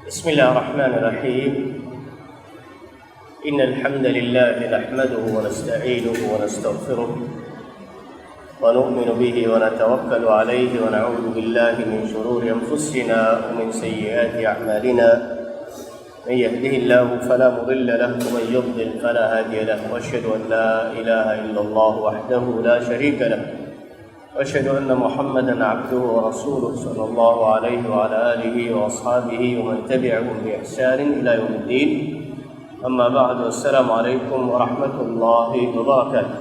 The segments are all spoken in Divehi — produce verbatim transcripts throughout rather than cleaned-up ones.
بسم الله الرحمن الرحيم. إن الحمد لله نحمده ونستعينه ونستغفره ونؤمن به ونتوكل عليه ونعوذ بالله من شرور أنفسنا ومن سيئات أعمالنا. من يهده الله فلا مضل له ومن يضلل فلا هادي له، وأشهد أن لا إله إلا الله وحده لا شريك له، وأشهد أن محمدا عبده ورسوله، صلى الله عليه وعلى آله وأصحابه ومن تبعهم بإحسان إلى يوم الدين. أما بعد، السلام عليكم ورحمة الله وبركاته.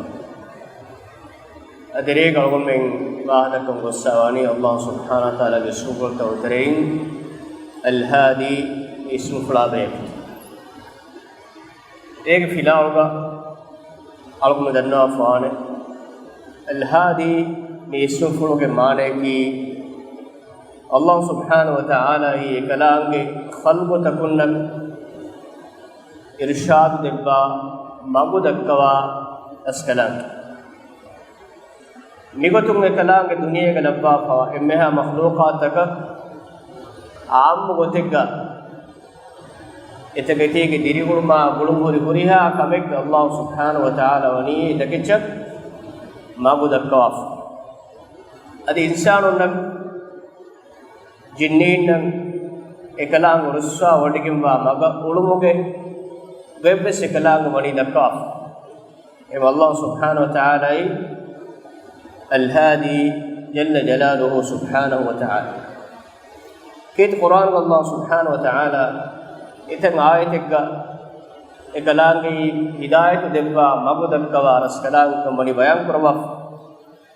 އަދި ރޭގަ އަޅުގަނޑުމެން ވާހަކަ ދައްކަން ގޮއްސަވާނީ ﷲ ސުބްޙާނަހޫ ވަތަޢާލާގެ ސޫރަތުގެ ތެރެއިން އަލްހާދީ އިސްމުފުޅާ ބަޔަކީ. އޭގެ ފިލާވަޅުގަ އަޅުގަނޑު ދަންނަވާފާނެ، އަލްހާދީ މި އިސްމުފުޅުގެ މާނަޔަކީ، ﷲ ސުބްޙާނަހޫ ވަތަޢާލާއީ އެކަލާނގެ ޚަލްޤުތަކުންނަށް އިރުޝާދު ދެއްވާ، މަގު ދައްކަވާ ރަސްކަލާނގެ. މިގޮތުން އެކަލާނގެ ދުނިޔޭގަ ލައްވާފަވާ އެންމެހާ މަޚްލޫޤާތަކަށް އާއްމު ގޮތެއްގަ އެތަކެތީގެ ދިރިއުޅުމާ ގުޅުންހުރި ހުރިހާ ކަމެއްގަ ﷲ ސުބްޙާނަހޫ ވަތަޢާލާ ވަނީ އެތަކެއްޗަށް މަގު ދައްކަވާފަ. އަދި އިންސާނުންނަށް، ޖިންނީންނަށް އެކަލާނގެ ރުއްސާ ވޮޑިގެންވާ މަގަށް އުޅުމުގެ ގޮތްވެސް އެކަލާނގެ ވަނީ ދައްކަވާފަ. އެ ﷲ ސުބްޙާނަހޫ ވަތަޢާލާއީ އަލްހާދީ ޖައްލަ ޖަލާލުހޫ ސުބްޙާނަހޫ ވަތަޢާލާ. ކީރިތި ޤުރްއާނުގަ ﷲ ސުބްޙާނަހޫ ވަތަޢާލާ އެތައް އާޔަތެއްގަ އެކަލާނގެއީ ހިދާޔަތު ދެއްވާ މަގު ދައްކަވާ ރަސްކަލާނގެކަން ވަނީ ބަޔާން ކުރައްވާފަ.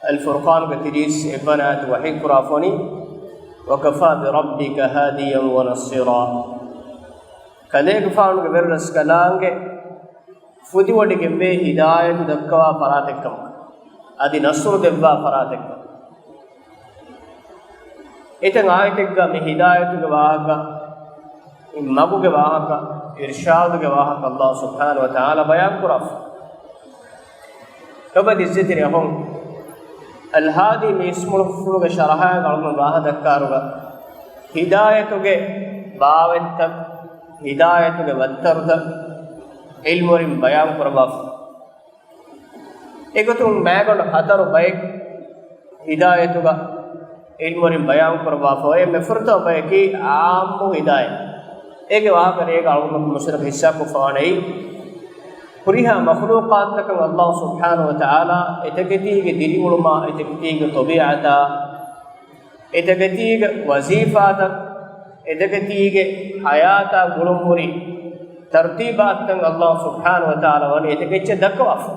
އަލްފުރްޤާނުގެ ތިރީސް އެއްވަނަ އާޔަތު ވަޙީ ކުރާފަ ވަނީ، وكفى بربك هاديا ونصيرا. ކަލޭގެފާނުގެ ވެރި ރަސްކަލާނގެ ފުދިވޮޑިގެންވޭ ހިދާޔަތު ދައްކަވާ ފަރާތެއްކަމަށް، އަދި ނަޞްރު ދެއްވާ ފަރާތެއްކަމަށް. އެތައް އާޔަތެއްގަ މި ހިދާޔަތުގެ ވާހަކަ، މި މަގުގެ ވާހަކަ، އިރްޝާދުގެ ވާހަކަ ﷲ ސުބްޙާނަހޫ ވަތަޢާލާ ބަޔާން ކުރާފަ. އެބަ ދިއްޒެތިރި އަހުން، އަލްހާދީ މި އިސްމުފުޅުގެ ޝަރަޙައިގަ އަޅުގަނޑު ވާހަކަ ދައްކާއިރުގަ، ހިދާޔަތުގެ ބާވަތްތައް، ހިދާޔަތުގެ ވައްތަރުތައް ޢިލްމުވެރިން ބަޔާން ކުރައްވާފަ. އެގޮތުން މައިގަނޑު ހަތަރު ބައެއް ހިދާޔަތުގަ ޢިލްމުވެރިން ބަޔާން ކުރައްވާފަ އޮތް. އެންމެ ފުރަތަމަ ބަޔަކީ ޢާއްމު ހިދާޔަތު. އޭގެ ވާހަކަ ރޭގަ އަޅުގަނޑު މުސައްނަފު ޙިއްޞާކޮށްފަވާނެ. ހުރިހާ މަޚްލޫޤާތުތަކަށް ﷲ ސުބްޙާނަހޫ ވަތަޢާލާ އެތަކެތީގެ ދިރިއުޅުމާ، އެތަކެތީގެ ޠަބީޢަތާ، އެތަކެތީގެ ވަޒީފާތައް، އެތަކެތީގެ ޙަޔާތާ ގުޅުންހުރި ތަރުތީބާތައް ﷲ ސުބްޙާނަހޫ ވަތަޢާލާ ވަނީ އެތަކެއްޗެއް ދައްކަވާފަ.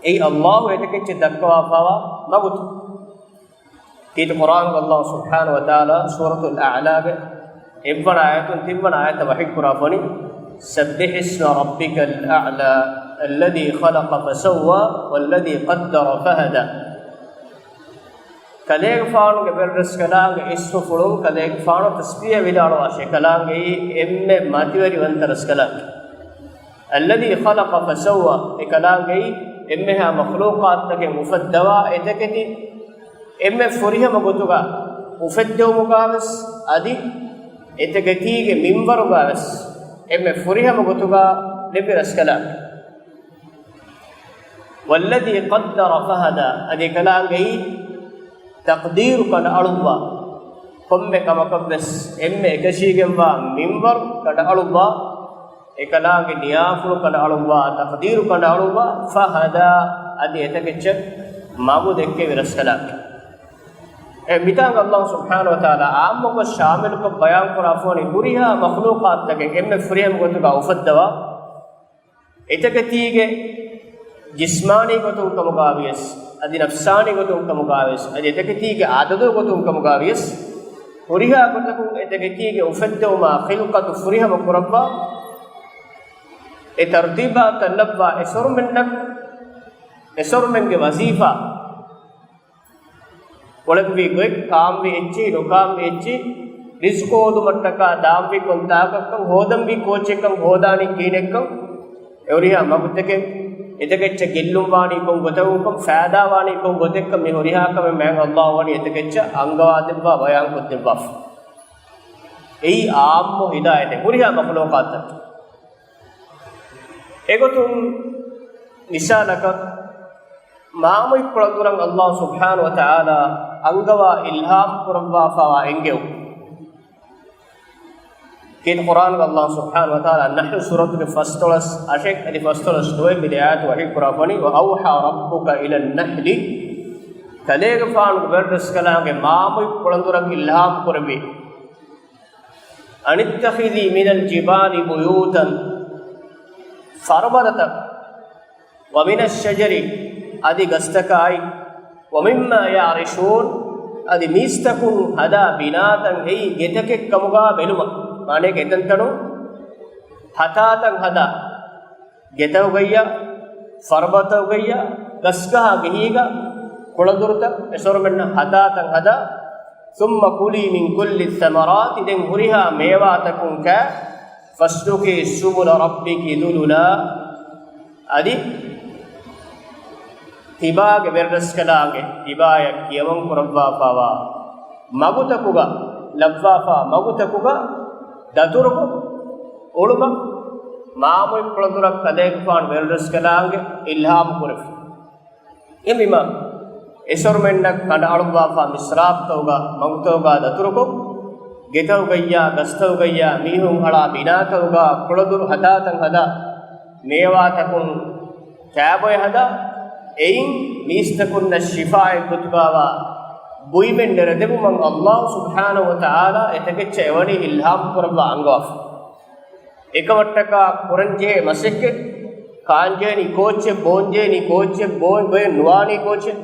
އެއީ ﷲ އެތަކެއްޗެއް ދައްކަވާފަވާ މަގުތައް. ކީރިތި ޤުރްއާނުގަ ﷲ ސުބްޙާނަހޫ ވަތަޢާލާ ސޫރަތުލް އަޢްލާގެ އެއްވަނަ އާޔަތުން ތިންވަނަ އާޔަތަށް ވަޙީ ކުރާފަ ވަނީ، سبح اسم ربك الأعلى الذي خلق فسوى والذي قدر فهدى. ކަލޭގެފާނުގެ ވެރި ރަސްކަލާނގެ އިސްމުފުޅުން ކަލޭގެފާނު ތަސްބީޙަ ވިދާޅުވާށޭ. ކަލާނގެއީ އެންމެ މަތިވެރިވަންތަ ރަސްކަލާނގެ. الذي خلق فسوى، އެކަލާނގެއީ އެންމެހާ މަޚްލޫޤާތުތަކެއް އުފައްދަވާ އެތަކެތި އެންމެ ފުރިހަމަ ގޮތުގަ އުފެއްދެވުމުގަވެސް، އަދި އެތަކެތީގެ މިންވަރުގަވެސް އެންމެ ފުރިހަމަ ގޮތުގަ ލެއްވި ރަސްކަލާނގެ. والذي قدر فهدى، އަދި އެކަލާނގެއީ ތަޤްދީރު ކަނޑައަޅުއްވާ، ކޮންމެ ކަމަކަށްވެސް އެންމެ އެކަށީގެންވާ މިންވަރު ކަނޑައަޅުއްވާ، އެކަލާނގެ ނިޔާފުޅު ކަނޑައަޅުއްވާ، ތަޤްދީރު ކަނޑައަޅުއްވާ، فهدى، އަދި އެތަކެއްޗަށް މަގު ދެއްކެވި ރަސްކަލާނގެ. އެ މިތާނގަ ﷲ ސުބްޙާނަހޫ ވަތަޢާލާ ޢާއްމުކޮށް ޝާމިލުކޮށް ބަޔާންކުރާފަވަނީ ހުރިހާ މަޚްލޫޤާތުތަކެއް އެންމެ ފުރިހަމަ ގޮތުގަ އުފައްދަވާ، އެތަކެތީގެ ޖިސްމާނީ ގޮތުން ކަމުގަވިޔަސް، އަދި ނަފްސާނީ ގޮތުން ކަމުގަވިޔަސް، އަދި އެތަކެތީގެ އަދަދު ގޮތުން ކަމުގަވިޔަސް، ހުރިހާ ގޮތަކުން އެތަކެތީގެ އުފެއްދެވުމާ ޚިލްޤަތު ފުރިހަމަ ކުރައްވާ، އެ ތަރުތީބާ ތައްލައްވާ އެސޮރުމެންނަށް، އެސޮރުމެންގެ ވަޒީފާ، އުޅެންވީ ގޮތް، ކާންވީ އެއްޗިހި، ނުކާންވީ އެއްޗިހި، ރިޒްޤު ހޯދުމަށްޓަކާ ދާންވީ ކޮން ތާކަށްކަން، ހޯދަންވީ ކޯޗެއްކަން، ހޯދާނީ ކިހިނެއްކަން، އެ ހުރިހާ މަގުތަކެއް، އެތަކެއްޗަށް ގެއްލުންވާނީ ކޮން ގޮތަކުންކަން، ފައިދާވާނީ ކޮން ގޮތެއްކަން، މި ހުރިހާ ކަމެއް މާތް ﷲ ވަނީ އެތަކެއްޗަށް އަންގަވާދެއްވާ ބަޔާންކޮށްދެއްވާފަ. އެއީ އާއްމު ހިދާޔަތެއް ހުރިހާ މަޚްލޫޤާތަށް. އެގޮތުން މިސާލަކަށް، މާމޮތް ކުޅަދުރަށް އައްލާހު ސުބްޙާނަހު ވަތަޢާލާ އަންގަވާ އިލްހާމް ކުރައްވާފައިވާ އެންގެވުން. ކީރިތި ޤުރްއާނުގަ އައްލާހު ސުބްޙާނަހު ވަތަޢާލާ ނަޙްލު ސޫރަތުގެ ފަސްދޮޅަސް އަށެއް އަދި ފަސްދޮޅަސް ނުވައެއް މި ދެ އާޔަތު ވަޙީ ކުރާފަނީ، "وَأَوْحَىٰ رَبُّكَ إِلَى النَّحْلِ" ތަލޭގެފާނުގެ ވެރިރަސްކަލާނގެ މާމޮތް ކުޅަދުރަށް އިލްހާމް ކުރެއްވި. "أَنِ اتَّخِذِي مِنَ الْجِبَالِ بُيُوتًا" ފަރުބަދަތައް، "وَمِنَ الشَّجَرِ" އަދި ގަސްތަކާއި، "وَمِمَّا يَعْرُشُونَ" އަދި މީސްތަކުން ހަދާ ބިނާތައް އެއީ ގެތަކެއް ކަމުގަ ބެލުމަށް، މާނައަކީ އެތަންތަނުން ހަތާތައް ހަދާ، ގެތަކުގައްޔާ، ފަރުބަދަތަކުގައްޔާ، ގަސްގަހާ ގެހީގަ، ކުޅަދުރުތައް އެސޮރުމެންނަށް ހަދާތައް ހަދާ، "ثُمَّ كُلِي مِنْ كُلِّ الثَّمَرَاتِ" ދެން ހުރިހާ މޭވާތަކުން ކާ، "فَاسْلُكِي سُبُلَ رَبِّكِ ذُلُلًا" އަދި ތިބާގެ ވެރިރަސްކަލާނގެ، ތިބާޔަށް ކިޔަމަން ކުރައްވާފައިވާ މަގުތަކުގަ، ލައްވާފާ މަގުތަކުގަ ދަތުރުކޮށް އުޅުމަށް މާމޮތް ކުޅަދުރަށް ތަލޭގެފާނު ވެރިރަސްކަލާނގެ އިލްހާމް ކުރެފި. އެހެންވީމަ، އެސޮރުމެންނަށް ކަނޑައަޅުއްވާފާ މިސްރާބުތަކުގަ، މަގުތަކުގަ ދަތުރުކޮށް، ގެތަކުގައްޔާ، ގަސްތަކުގައްޔާ، މީހުން އަޅާ ބިނާތަކުގަ، ކުޅަދުރު ހަތާތައް ހަދާ، މޭވާތަކުން ކާބޮއެ ހަދާ، އެއިން މީސްތަކުންނަށް ޝިފާއެއް ގޮތުގައިވާ ބުއިމެއް ނެރެދެވުމަށް އައްލާހު ސުބްޙާނަހު ވަތަޢާލާ އެތަކެއްޗަށް އެވަނީ އިލްހާމް ކުރައްވާ އަންގަވާފަ. އެކަމަށްޓަކާ ކުރަންޖެހޭ މަސައްކަތް، ކާންޖެހޭނީ ކޯއްޗެއް، ބޯންޖެހޭނީ ކޯއްޗެއް، ބޯ-، ބޮއެއް ނުވާނީ ކޯއްޗެއް،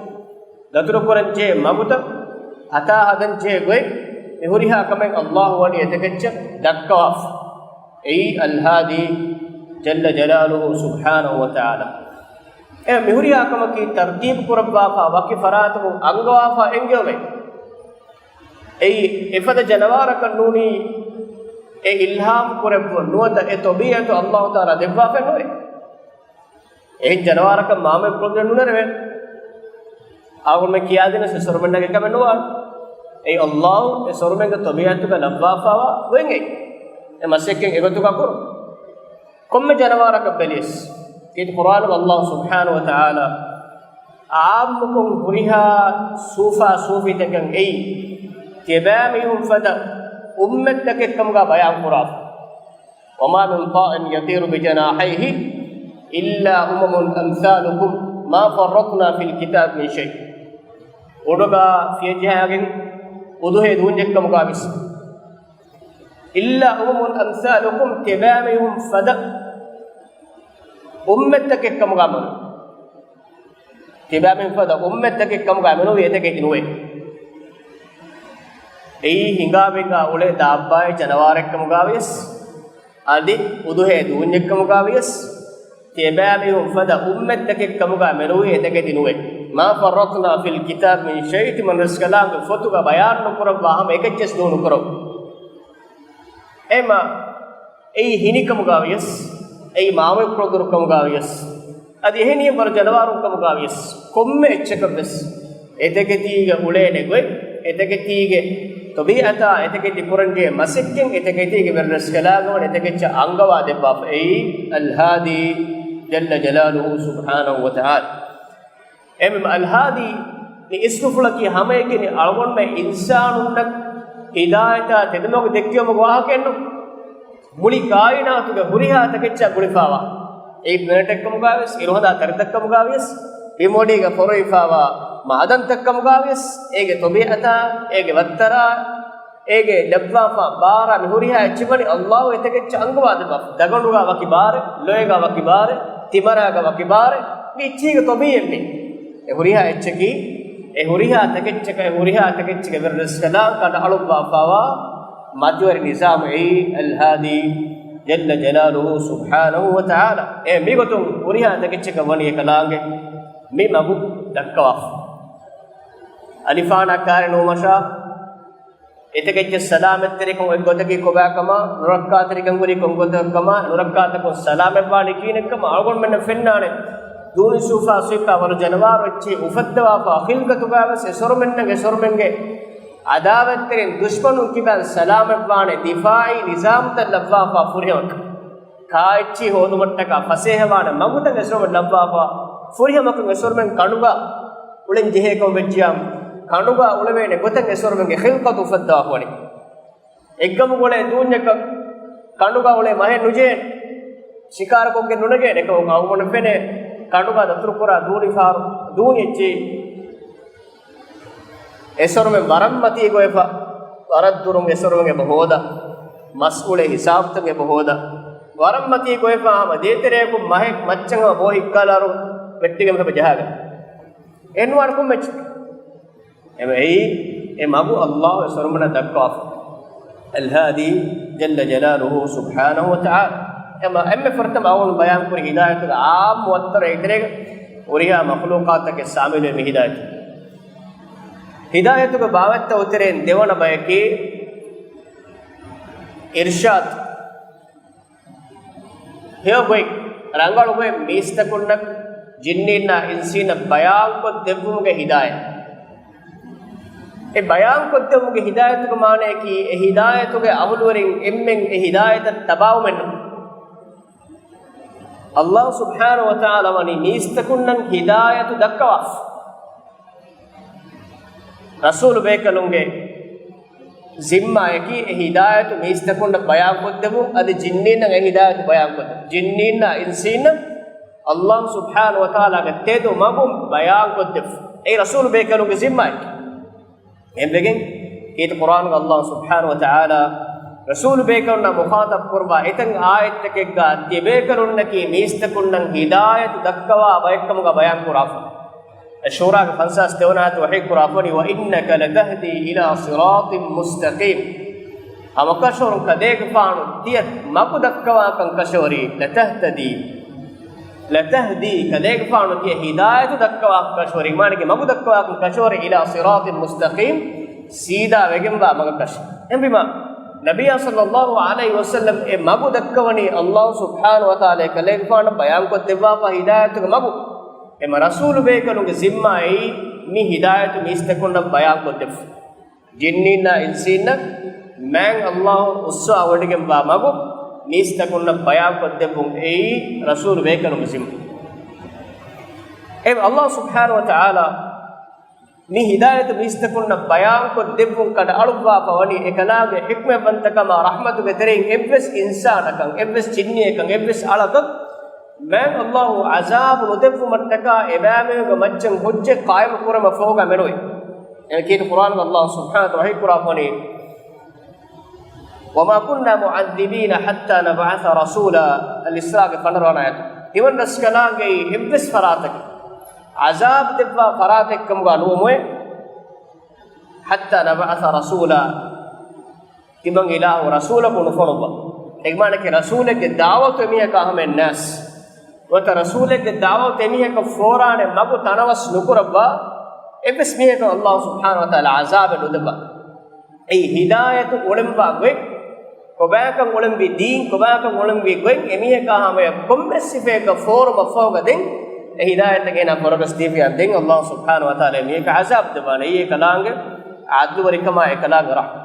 ދަތުރުކުރަންޖެހޭ މަގުތައް، ހަތާ ހަދަންޖެހޭ ގޮތް، މި ހުރިހާ ކަމެއް އައްލާހު ވަނީ އެތަކެއްޗަށް ދައްކަވާފަ. އެއީ އަލްހާދީ ޖައްލަ ޖަލާލުހު ސުބްޙާނަހު ވަތަޢާލާ. އެ މި ހުރިހާ ކަމަކީ ތަރްތީބު ކުރައްވާފަ ވަކި ފަރާތަކުން އަންގަވާފަ އެންގެވޭ. އެއީ އެފަދަ ޖަނަވާރަކަށް ނޫނީ އެ އިލްހާމް ކުރެއްވުން، ނުވަތަ އެ ޠަބީޢަތު އައްލާހު ތަޢާލާ ދެއްވާފައެއް ނުވޭ. އެހެން ޖަނަވާރަކަށް މާމޮތް ކުޅަދުރެއް ނުނެރެވޭނެ. އަޅުގަނޑުމެން ކިޔާދިނަސް އެ ސޮރުމެންނަކީ އެކަމެއް ނުވާނެ. އެއީ އައްލާހު އެ ސޮރުމެންގެ ޠަބީޢަތުގަ ލައްވާފައިވާ ގޮތް އެއީ. އެ މަސައްކަތް އެގޮތުގަ ކުރުން. ކޮންމެ ޖަނަވާރަކަށް ބެލިޔަސް، ކީރިތި ޤުރްއާނުގަ އައްލާހު ސުބްޙާނަހު ވަތަޢާލާ އާއްމުކޮށް ހުރިހާ ސޫފާ ސޫފީތަކަށް އެއީ، ތިޔަބައިމީހުން ފަދަ އުއްމަތްތަކެއް ކަމުގަ ބަޔާން ކުރާފަ. "وَمَا مِنْ طَائِرٍ يَطِيرُ بِجَنَاحَيْهِ إِلَّا أُمَمٌ أَمْثَالُكُمْ مَا فَرَّطْنَا فِي الْكِتَابِ مِنْ شَيْءٍ" އުޑުގަ ފިޔަޖަހާގެން އުދުހޭ ދޫންޏެއް ކަމުގަ ވެސް. "إِلَّا أُمَمٌ أَمْثَالُكُمْ" ތިޔަބައިމީހުން ފަދަ އުއްމަތްތަކެއް ކަމުގަ މެނު. ތިޔަބައިމީހުން ފަދަ އުއްމަތްތަކެއް ކަމުގަ މެނުވީ އެތަކެއް ނުވޭ. އެއީ ހިނގާ ބިނގާ އުޅޭ ދާއްބާއެއް ޖަނަވާރެއް ކަމުގަ ވިޔަސް، އަދި އުދުހޭ ދޫންޏެއް ކަމުގަ ވިޔަސް، ތިޔަބައިމީހުން ފަދަ އުއްމަތްތަކެއް ކަމުގަ މެނުވީ އެތަކެތި ނުވޭ. "مَا فَرَّطْنَا فِي الْكِتَابِ مِنْ شَيْءٍ" ތިމަންރަސްކަލާނގެ ފޮތުގަ ބަޔާން ނުކުރައްވާ ހަމަ އެކައްޗެސް ދޫނުކުރައްވާ. އެމަ އެއީ ހިނިކަމުގަ ވިޔަސް، އެއީ މާމޮތް ކުޅަދުރު ކަމުގަ ވިޔަސް، އަދި އެހެނިހެން ވަރު ޖަނަވާރުން ކަމުގަ ވިޔަސް، ކޮންމެ އެއްޗަކަށް ވެސް އެތަކެތީގެ އުޅޭނެ ގޮތް، އެތަކެތީގެ ޠަބީޢަތާ، އެތަކެތި ކުރަންޖެހޭ މަސައްކަތް، އެތަކެތީގެ ވެރިރަސްކަލާނގެ ވަނީ އެތަކެއްޗަށް އަންގަވާ ދެއްވާފަ. އެއީ އަލްހާދީ ޖައްލަ ޖަލާލުހު ސުބްޙާނަހު ވަތަޢާލާ. އެމެ އަލްހާދީ މި އިސްމުފުޅަކީ ހަމައެކަނި އަޅުގަނޑުމެން އިންސާނުންނަށް ހިދާޔަތާ ތެދުމަގު ދެއްކެވުމުގެ ވާހަކައެއްނު. މުޅި ކާއިނާތުގެ ހުރިހާ ތަކެއްޗާ ގުޅިފައިވާ، އެއީ ޕްލެނެޓެއްކަމުގަވިޔަސް، އިރުހަނދާ ތަރިތައްކަމުގަވިޔަސް، ބިމުއަޑީގަ ފޮރުވިފައިވާ މައުދަންތައްކަމުގަވިޔަސް، އޭގެ ޠަބީޢަތާ، އޭގެ ވައްތަރާ، އޭގެ ލައްވާފާ ބާރާ މި ހުރިހާ އެއްޗެއް ވަނީ އައްލާހު އެތަކެއްޗަށް އަންގަވާ ދެއްވާފަ. ދަގަނޑުގަ ވަކި ބާރެއް، ލޮއެގަ ވަކި ބާރެއް، ތިމަރާގަ ވަކި ބާރެއް، މި އެއްޗީގެ ޠަބީޢަތް މީ. އެ ހުރިހާ އެއްޗަކީ، އެ ހުރިހާ ތަކެއްޗަކަށް، އެ ހުރިހާ ތަކެއްޗެއްގެ ވެރިރަސްކަލާނގެ ކަނޑައަޅުއްވާފައިވާ މަތިވެރި ނިޒާމު އެއީ އަލްހާދީ ޖައްލަ ޖަލާލުހު ސުބްޙާނަހު ވަތަޢާލާ. އެ މިގޮތުން ހުރިހާ ތަކެއްޗަކަށް ވަނީ އެކަލާނގެ މި މަގު ދައްކަވާފަ. އަލިފާނާ ކާރި ނޫމަށާ، އެތަކެއްޗެއް ސަލާމަތްތެރިކަން އޮތް ގޮތަކީ ކޮބާކަމާ، ނުރައްކާތެރިކަން ހުރީ ކޮން ގޮތަކަށްކަމާ، ނުރައްކާތަކުން ސަލާމަތްވާނީ ކިހިނެއްކަމާ، އަޅުގަނޑުމެންނަށް ފެންނާނެ. ދޫނި ސޫފާ ސުއިކާ ވަރު ޖަނަވާރު އެއްޗެހި އުފައްދަވާފާ ޚިލްގަތުގަވެސް އެ ސޮރުމެންނަށް އެ ސޮރުމެންގެ އަދާވަތްތެރިން ދުޝްމަނުން ކިބައިން ސަލާމަތްވާނެ ދިފާއީ ނިޒާމުތައް ލައްވާފާ ފުރިހަމަކަށް، ކާއެއްޗިހި ހޯދުމަށްޓަކާ ފަސޭހަވާނެ މަގުތައް އެސޮރުމެން ލައްވާފާ ފުރިހަމަކަށް އެސޮރުމެން ކަނޑުގަ އުޅެން ޖެހޭކަމަށް ވެއްޖިޔާ، ކަނޑުގަ އުޅެވޭނެ ގޮތަށް އެސޮރުމެންގެ ޚިލްޤަތު އުފައްދާފަވަނީ. އެއްގަމުގަ އުޅޭ ދޫންޏަކަށް ކަނޑުގަ އުޅޭ މަހެއް ނުޖެހޭނެ. ޝިކާރަކޮށްގެން ނުނެގޭނެ. އެކަމަކު އަޅުގަނޑު ފެނޭ ކަނޑުގަ ދަތުރުކުރާ ދޫނިފަހަރު ދޫނި އެއްޗިހި އެސޮރުމެން ވަރަށް މަތީ ގޮވެފަ، ވަރަށް ދުރުން އެސޮރުމެން އެބަ ހޯދާ، މަސް އުޅޭ ހިސާބުތައް އެބަ ހޯދާ، ވަރަށް މަތީ ގޮވެފަ ހަމަ ދޭތެރެއަކުން މަހެއް މައްޗަށް ހަމަ ބޯ ހިއްކާލާއިރު ވެއްޓިގެން އެބަ ޖަހާގަން. އެއްނުވާނެ ކޮންމެ އެއްޗެއް. އެމަ އެއީ އެ މަގު އައްލާހު އެ ސޮރުމަނަށް ދައްކަވާފަ. އަލްހާދީ ޖައްލަ ޖަލާލުހު ސުބްޙާނަހު ވަތަޢާލާ. އެމަ އެންމެ ފުރަތަމަ އަޅުގަނޑު ބަޔާންކުރި ހިދާޔަތުގެ އާއްމު އަތްދަރު އެތެރޭގަ ހުރިހާ މަޚްލޫޤާތަކެއް ޝާމިލުވޭ މި ހިދާޔަތު. ހިދާޔަތުގެ ބާވަތްތައް އޮތެރެއިން ދެވަނަ ބަޔަކީ އިރްޝާދު. ހެޔޮ ގޮތް، ރަނގަޅު ގޮތް މީސްތަކުންނަށް، ޖިންނީންނާ އިންސީންނަށް ބަޔާންކޮށްދެއްވުމުގެ ހިދާޔަތް. އެ ބަޔާންކޮށްދެއްވުމުގެ ހިދާޔަތުގެ މާނަޔަކީ، އެ ހިދާޔަތުގެ އަހުލުވެރިން އެންމެން އެ ހިދާޔަތަށް ތަބާވުމެއްނު. އައްލާހު ސުބްޙާނަހު ވަތަޢާލާ ވަނީ މީސްތަކުންނަށް ހިދާޔަތު ދައްކަވާފަ. ރަސޫލު ބޭކަލުންގެ ޒިންމާއަކީ އެ ހިދާޔަތު މީސްތަކުންނަށް ބަޔާންކޮށްދެއްވުން، އަދި ޖިންނީންނަށް އެ ހިދާޔަތު ބަޔާންކޮށްދެއްވުން. ޖިންނީންނާ އިންސީންނަށް އައްލާހު ސުބްޙާނަހު ވަތަޢާލާގެ ތެދު މަގު ބަޔާންކޮށްދެއްވުން. އެއީ ރަސޫލު ބޭކަލުންގެ ޒިންމާއަކީ. އެހެންވެގެން ކީރިތި ޤުރްއާނުގަ އައްލާހު ސުބްޙާނަހު ވަތަޢާލާ ރަސޫލު ބޭކަލުންނާ މުޚާޠަބު ކުރައްވާ އެތައް އާޔަތްތަކެއްގަ ތިޔަބޭކަލުންނަކީ މީސްތަކުންނަށް ހިދާޔަތު ދައްކަވާ ބައެއްކަމުގަ ބަޔާން ކުރާފަ. އައްޝޫރާގެ ފަންސާސް ދެވަނަ އާޔަތު ވަޙީ ކުރާފަ ވަނީ، وَإِنَّكَ لَتَهْدِي إِلَىٰ صِرَاطٍ مُّسْتَقِيمٍ. ހަމަކަށަވަރުން ކަލޭގެފާނު ތިޔަ މަގު ދައްކަވާކަން ކަށަވަރީ، لَتَهْتَدِي، لَتَهْدِي، ކަލޭގެފާނު ތިޔަ ހިދާޔަތު ދައްކަވާކަން ކަށަވަރީ، މާނައަކީ މަގު ދައްކަވާކަން ކަށަވަރީ، إِلَىٰ صِرَاطٍ مُّسْتَقِيمٍ، ސީދާ ވެގެންވާ މަގަކަށެ. އެހެންވީމާ، ނަބިއްޔާ ޞައްލައްލާހު ޢަލައިހި ވަސައްލަމް އެ މަގު ދައްކަވަނީ އައްލާހު ސުބްޙާނަހު ވަތަޢާލާ ކަލޭގެފާނަށް ބަޔާންކޮށްދެއްވާފަ ހިދާޔަތުގެ މަގު. އެމަ ރަސޫލު ބޭކަލުންގެ ޒިންމާއައީ މި ހިދާޔަތު މީސްތަކުންނަށް ބަޔާންކޮށްދެއްވުން. ޖިންނީންނާ އިންސީންނަށް މާތް އައްލާހު އުއްސަވާވޮޑިގެންވާ މަގު މީސްތަކުންނަށް ބަޔާންކޮށްދެއްވުން އެއީ ރަސޫލު ބޭކަލުންގެ ޒިންމާ. އެ އައްލާހު ސުބްޙާނަހު ވަތަޢާލާ މި ހިދާޔަތު މީސްތަކުންނަށް ބަޔާންކޮށް ދެއްވުން ކަނޑައަޅުއްވާފަ ވަނީ އެކަލާނގެ ޙިކްމަތްވަންތަކަމާ ރަޙްމަތުގެ ތެރެއިން އެއްވެސް އިންސާނަކަށް، އެއްވެސް ޖިންނިއަކަށް، އެއްވެސް އަޅަކަށް މާތް އައްލާހު ޢަޒާބު ނުދެއްވުމަށްޓަކާ އެބައިމީހުންގެ މައްޗަށް ޙުއްޖަތް ޤާއިމު ކުރުމަށް ފަހުގަ މެނުވޭ. އެ ކީރިތި ޤުރްއާނުގަ އައްލާހު ސުބްޙާނަހު ވަތަޢާލާ ވަޙީ ކުރާފަ ވަނީ، وَمَا كُنَّا مُعَذِّبِينَ حَتَّىٰ نَبْعَثَ رَسُولًا. އަލް އިސްރާގެ ފަނަރަވަނަ އާޔަތު. ތިމަން ރަސްކަލާނގެއީ އެއްވެސް ފަރާތަކަށް ޢަޒާބު ދެއްވާ ފަރާތެއްކަމުގަ ނުވަމުވެ. حَتَّىٰ نَبْعَثَ رَسُولًا. ތިމަން އިލާހު ރަސޫލަކު ނުފޮނުއްވާ. އެގެމާނައަކީ ރަސޫލެއްގެ ދަޢުވަތު އެމީހަކާ ހަމައެއް ނާސް. ނުވަތަ ރަސޫލެއްގެ ދަޢުވަތު އެމީހަކަށް ފޯރާނެ މަގު ތަނަވަސް ނުކުރައްވާ އެއްވެސް މީހަކަށް އައްލާހު ސުބްޙާނަހު ވަތަޢާލާ ޢަޒާބެއް ނުދެއްވާ. އެއީ ހިދާޔަތު އުޅެންވާ ގޮތް، ކޮބާކަން އުޅެންވީ ދީން، ކޮބާކަން އުޅެންވީ ގޮތް، އެމީހަކާ ހަމަޔަށް ކޮންމެސް ސިފައެއްގަ ފޯރުމަށްފަހުގަ ދެން އެ ހިދާޔަތަށް އޭނާ ފަރުވާ ދީފައި ދެން އައްލާހު ސުބްޙާނަހު ވަތަޢާލާ އެމީހަކަށް ޢަޒާބު ދެއްވާނެ. އެއީ އެކަލާނގެ ޢަދްލުވެރިކަމާ އެކަލާނގެ ރަޙްމަތް.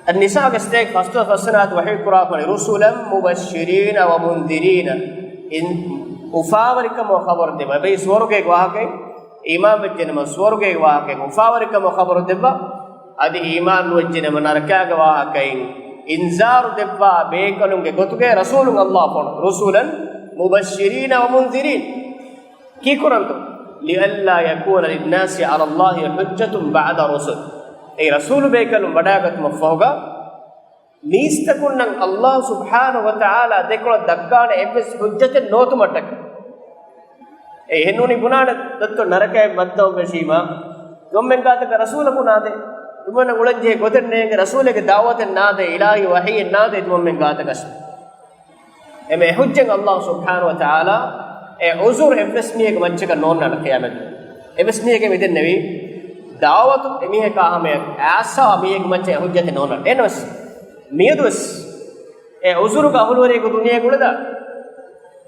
އައްނިސާގެ ސަތޭކަ ފަސްދޮޅަސް ފަސްވަނަ އާޔަތު ވަޙީ ކުރާފަ ވަނީ، رُسُلًا مُبَشِّرِينَ وَمُنذِرِينَ. އިން، އުފާވެރިކަމަށް ޚަބަރު ދެއްވާ. އެއީ ސުވަރުގޭގެ ވާހަކައެއް، އީމާންވެއްޖެ ނަމަ ސުވަރުގޭގެ ވާހަކައެއް، އުފާވެރިކަމަށް ޚަބަރު ދެއްވާ. އަދި އީމާން ނުވެއްޖެ ނަމަ ނަރަކާގެ ވާހަކައިން އިންޒާރު ދެއްވާ ބޭކަލުންގެ ގޮތުގައި ރަސޫލުން އައްލާހު ފޮނު. رُسُلًا مُبَشِّرِينَ وَمُنذِرِينَ. ކީކުރަންތޯ؟ لِئَلَّا يَكُونَ لِلنَّاسِ عَلَى اللَّهِ حُجَّةٌ بَعْدَ الرُّسُلِ. އެއީ ރަސޫލު ބޭކަލުން ވަޑައިގަތުމަށްފަހުގަ މީސްތަކުންނަށް އައްލާހު ސުބްޙާނަހު ވަތަޢާލާ ދެކޮޅަށް ދައްކާނެ އެއްވެސް ޙުއްޖަތެއް ނޯތުމަށްޓަކައި. އެ އެހެންނޫނީ ބުނާނެ ދޮއްތޯ ނަރަކައިން ވައްދަވަން ވެށީމާ، ތިމަންމެން ގާތަކަށް ރަސޫލަކު ނާދޭ. ތިމަންމެން އުޅެންޖެހޭ ގޮތެއް ނޭނގެ، ރަސޫލެއްގެ ދަޢުވަތެއް ނާދޭ، އިލާހީ ވަޙީއެއް ނާދޭ ތިމަންމެން ގާތަކަށް. އެމެ އެ ޙުއްޖަތް އައްލާހު ސުބްޙާނަހު ވަތަޢާލާ އެ ޢުޛުރު އެއްވެސް މީހެއްގެ މައްޗަކަށް ނޯންނާނެ ޤިޔާމަތް. އެއްވެސް މީހެއްގެ މިދެންނެވި ދަޢުވަތު އެމީހަކާ ހަމަޔަށް އައިސްފަވާ މީހެއްގެ މައްޗަށް އެ ޙުއްޖަތެއް ނޯންނާނެ. އެހެނަސް މިއަދުވެސް އެ ޢުޛުރުގެ އަހުލުވެރިޔަކު ދުނިޔޭގަ އުޅެދާ،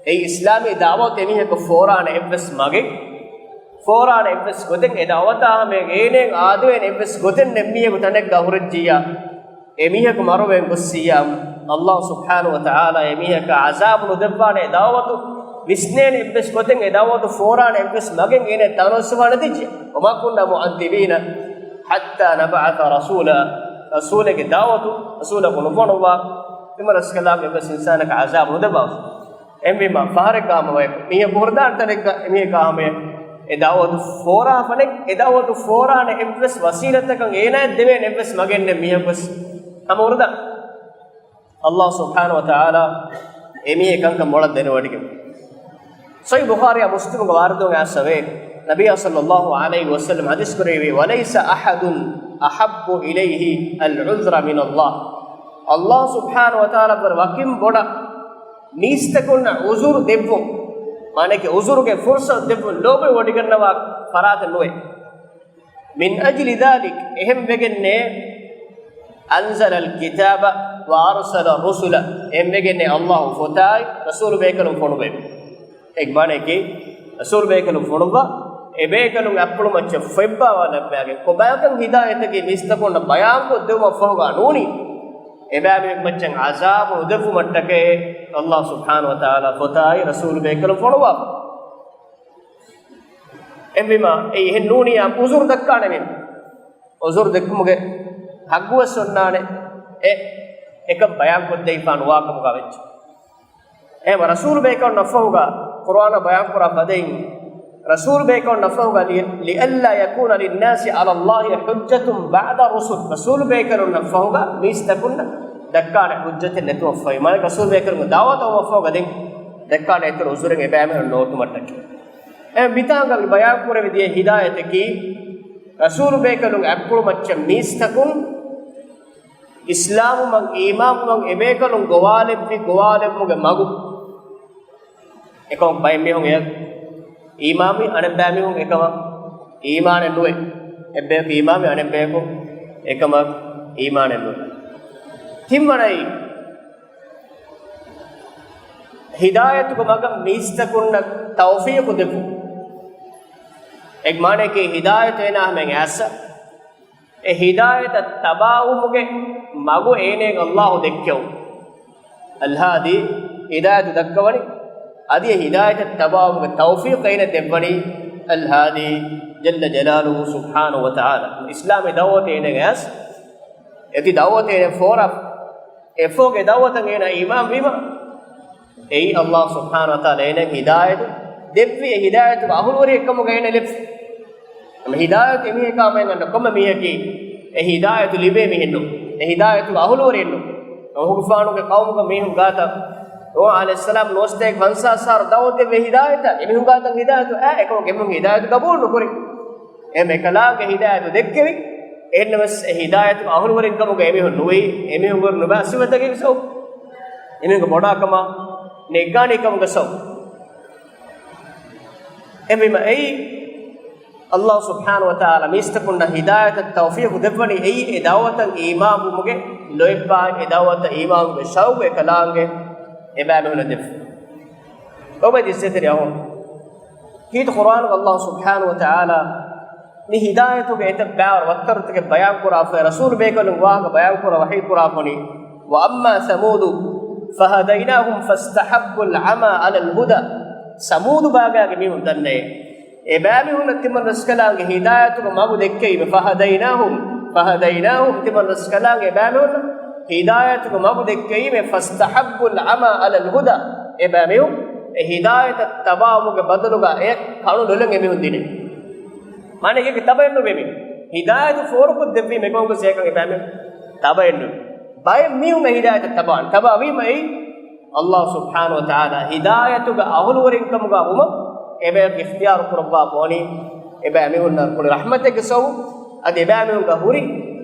އެއީ އިސްލާމީ ދަޢުވަތު އެމީހަކަށް ފޯރާނެ އެއްވެސް މަގެއް، ފޯރާނެ އެއްވެސް ގޮތެއް އެ ދަޢުވަތާ ހަމަޔަށް އޭނައަށް އާދެވޭނެ އެއްވެސް ގޮތެއް ނެތް މީހަކު ތަނެއްގަ ހުރެއްޖިއްޔާ، އެ މީހަކު މަރުވެގެން ގޮއްސިއްޔާ، ﷲ ސުބްޙާނަހޫ ވަތަޢާލާ އެ މީހަކަށް ޢަޛާބު ނުދެއްވާނެ، އެ ދަޢުވަތު ވިސްނޭނެ އެއްވެސް ގޮތެއް، އެ ދަޢުވަތު ފޯރާނެ އެއްވެސް މަގެއް އޭނަ ތަނަވަސްވާނެތީ. وما كنا معذبين حتى نبعث رسولا. ރަސޫލެއްގެ ދަޢުވަތު، ރަސޫލަކު ނުފޮނުއްވާ، ތިމަން ރަސްކަލާނގެ އެއްވެސް އިންސާނަކަށް ޢަޛާބު ނުދެއްވާ. އެހެންވީމަ، ފަހަރެއްގަ ހަމަ ބަޔަކު މީހަކު ހުރެދާނެ ތަނެއްގަ އެމީހަކާ ހަމަޔަށް އެ ދަޢުވަތު ފޯރާފަނެ، އެ ދަޢުވަތު ފޯރާނެ އެއްވެސް ވަސީލަތަކަށް އޭނާއަށް ދެވޭނެ އެއްވެސް މަގެއް ނެތް މީހަކުވެސް ހަމަ ހުރެދާނެ. ﷲ ސުބްޙާނަހޫ ވަތަޢާލާ އެމީހެއް ކަންކަން މޮޅަށް ދެނެވޮޑިގެން. ޞަޙީޙު ބުޚާރީއާ މުސްލިމުގެ ވާރިދުވެ އައިސްފަވޭ، ނަބިއްޔާ ޞައްލައްލާހު ޢަލައިހި ވަސައްލަމަ ޙަދީޘް ކުރެއްވި، وليس أحد أحب إليه العذر من الله. ﷲ ސުބްޙާނަހޫ ވަތަޢާލާ ވަރަށް ވަކިން ބޮޑަށް މީސްތަކުންނަށް ޢުޛުރު ދެއްވުން، މާނައަކީ ޢުޛުރުގެ ފުރުޞަތު ދެއްވުން ލޯބި ވޮޑިގަންނަވާ ފަރާތެއް ނުވޭ. من أجل ذلك، އެހެން ވެގެންނޭ، أنزل الكتاب وأرسل الرسل، އެހެން ވެގެންނޭ ﷲ ފޮތާއި ރަސޫލު ބޭކަލުން ފޮނުވެ. އޭގެ މާނައަކީ، ރަސޫލު ބޭކަލުން ފޮނުއްވާ، އެ ބޭކަލުން އަތްޕުޅު މައްޗަށް ފޮތްބާވާ ލައްބައިގެން ކޮބާކަން ހިދާޔަތަކީ މީސްތަކުންނަށް ބަޔާންކޮށްދެވުމަށްފަހުގަ ނޫނީ، އެބައިމީހުން މައްޗަށް ޢަޛާބު ނުދެއްވުމަށްޓަކައި ﷲ ސުބްޙާނަހޫ ވަތަޢާލާ ފޮތާއި ރަސޫލު ބޭކަލުން ފޮނުވާފަ. އެހެންވީމަ، އެއީ އެހެން ނޫނިއްޔާ ޢުޛުރު ދައްކާނެ މީހުން. ޢުޛުރު ދެއްކުމުގެ ޙައްޤުވެސް އޮންނާނެ، އެ، އެކަން ބަޔާންކޮށްދެވިފާ ނުވާކަމުގަ ވެއްޖެ. އެހެންވެ، ރަސޫލު ބޭކަލުންނަށްފަހުގަ ޤުރުއާނަށް ބަޔާންކުރާ ފަދައިން، ރަސޫލު ބޭކަލުންނަށްފަހުގަ لئ-، لئلا يكون للناس على الله حجة بعد الرسل، ރަސޫލު ބޭކަލުންނަށްފަހުގަ މީސްތަކުންނަށް ދައްކާނެ ޙުއްޖަތެއް ނެތުމަށްފަހު، މާނަ ރަސޫލު ބޭކަލުންގެ ދަޢުވަތަށް އައުމަށްފަހުގަ ދެން ދައްކާނެ އިތުރު ޢުޛުރެއް އެބައިމީހުން ނޯޓުމަށްޓަކައި. އެ މިތާނގަ ބަޔާންކުރެވި ދިޔަ ހިދާޔަތަކީ، ރަސޫލު ބޭކަލުން އަތްޕުޅު މައްޗަށް މީސްތަކުން އިސްލާމުމަން، އީމާނުމަން އެބޭކަލުން ގޮވާލެއްވި ގޮވާލެއްވުމުގެ މަގު. އެކަމަކު ބައެއް މީހުން އެ އީމާންވީ، އަނެއްބައި މީހުން އެކަމަށް އީމާނެއް ނުވޭ. އެއްބަޔަކު އީމާންވީ، އަނެއްބަޔަކު އެކަމަށް އީމާނެއް ނުވޭ. ތިންވަނައީ، ހިދާޔަތުގެ މަގަށް މީސްތަކުންނަށް ތައުފީޤު ދެއްވުން. އޭގެ މާނައަކީ ހިދާޔަތު އޭނާ ހަމައަށް އައިސް، އެ ހިދާޔަތަށް ތަބާވުމުގެ މަގު އޭނައަށް ﷲ ދެއްކެވުން. އަލްހާދީ، ހިދާޔަތު ދައްކަވަނީ، އަދި އެ ހިދާޔަތަށް ތަބާވުމުގެ ތައުފީޤު އޭނައަށް ދެއްވަނީ އަލްހާދީ ޖައްލަ ޖަލާލުހޫ ސުބްޙާނަހޫ ވަތަޢާލާ. އިސްލާމީ ދަޢުވަތު އޭނައަށް އައިސް، އެތި ދަޢުވަތު އޭނަ ފޯރާ، އެ ފޯގެ ދަޢުވަތަށް އޭނަ އީމާން ވީމަ، އެއީ ﷲ ސުބްޙާނަހޫ ވަތަޢާލާ އޭނައަށް ހިދާޔަތު ދެއްވި، އެ ހިދާޔަތުގެ އަހުލުވެރިއެއްކަމުގަ އޭނަ ލެއްވި. ހިދާޔަތު އެމީހަކާ މައިން އަންނަ ކޮންމެ މީހަކީ އެ ހިދާޔަތު ލިބޭ މީހެއްނު، އެ ހިދާޔަތުގެ އަހުލުވެރިއެއްނު. ނޫޙުގެފާނުގެ ޤައުމުގެ މީހުން ގާތަށް ނޫޙު ޢަލައިހިއްސަލާމް ނުވަސަތޭކަ ފަންސާސް ހާރު ދަޢުވަތު ދެއްވި ހިދާޔަތަށް އެމީހުން ގާތަށް ހިދާޔަތު އައި، އެކަމަކު އެމީހުން ހިދާޔަތު ޤަބޫލު ނުކުރި. އެހެން އެކަލާނގެ ހިދާޔަތު ދެއްކެވި، އެހެންނަމަވެސް އެ ހިދާޔަތުގެ އަހުލުވެރިންކަމުގަ އެމީހުން ނުވީ، އެމީހުން ނުބާ ސިފަތަކެއްގެ ސަބަބު، އެމީހުންގެ ބޮޑާކަމާ ނެއްގާނީ ކަމުގެ ސަބަބު. އެހެންވީމަ އެއީ ﷲ ސުބްޙާނަހޫ ވަތަޢާލާ މީސްތަކުންނަށް ހިދާޔަތަށް ތައުފީޤު ދެއްވަނީ އެއީ އެ ދަޢުވަތަށް އީމާންވުމުގެ ލޯތްބާއި، އެ ދަޢުވަތަށް އީމާންވުމުގެ ޝައުގު އެކަލާނގެ އެބައިމީހުންނަށް ދެއްވުން. އޮބައިދި އިއްޒަތްތެރި އަހުން. ކީރިތި ޤުރުއާނުގަ ﷲ ސުބްޙާނަހޫ ވަތަޢާލާ މި ހިދާޔަތުގެ އެތައް ބައިވަރު ވައްތަރުތަކެއް ބަޔާންކުރާފައި، ރަސޫލު ބޭކަލުން ވާހަކަ ބަޔާންކުރާ ވަޙީކުރާފަނީ، وأما ثمود فهديناهم فاستحبوا العمى على الهدى. ސަމޫދު ބާގާގެ މީހުން ދަންނައޭ، އެބައިމީހުންނަށް ތިމަން ރަސްކަލާނގެ ހިދާޔަތުގެ މަގު ދެއްކެވީމެ، فهديناهم، فهديناهم، ތިމަން ރަސްކަލާނގެ އެބައިމީހުންނަށް ހިދާޔަތުގެ މަގު ދެއްކެވީމެ، فاستحبوا العمى على الهدى، އެބައިމީހުން އެ ހިދާޔަތަށް ތަބާވުމުގެ ބަދަލުގަ އެ ކަނު ލޮލަށް އެމީހުން ދިނެ. މާނައަކީ ތަބައެއްނުވޭ މީ. ހިދާޔަތު ފޯރުކޮށްދެއްވީމެ ކޮންކަމަކު ސޭކަން އެބައިމީހުން ތަބައެއްނުވޭ. ބައެއް މީހުން އެ ހިދާޔަތަށް ތަބާން. ތަބާވީމަ އެއީ ﷲ ސުބްޙާނަހޫ ވަތަޢާލާ ހިދާޔަތުގެ އަހުލުވެރިންކަމުގަ ވުމަށް އެބަޔަކު އިޚްތިޔާރު ކުރައްވާފަ ވަނީ އެބައިމީހުންނަށް ކުރި ރަޙްމަތެއްގެ ސަބަބު، އަދި އެބައިމީހުންގަ ހުރި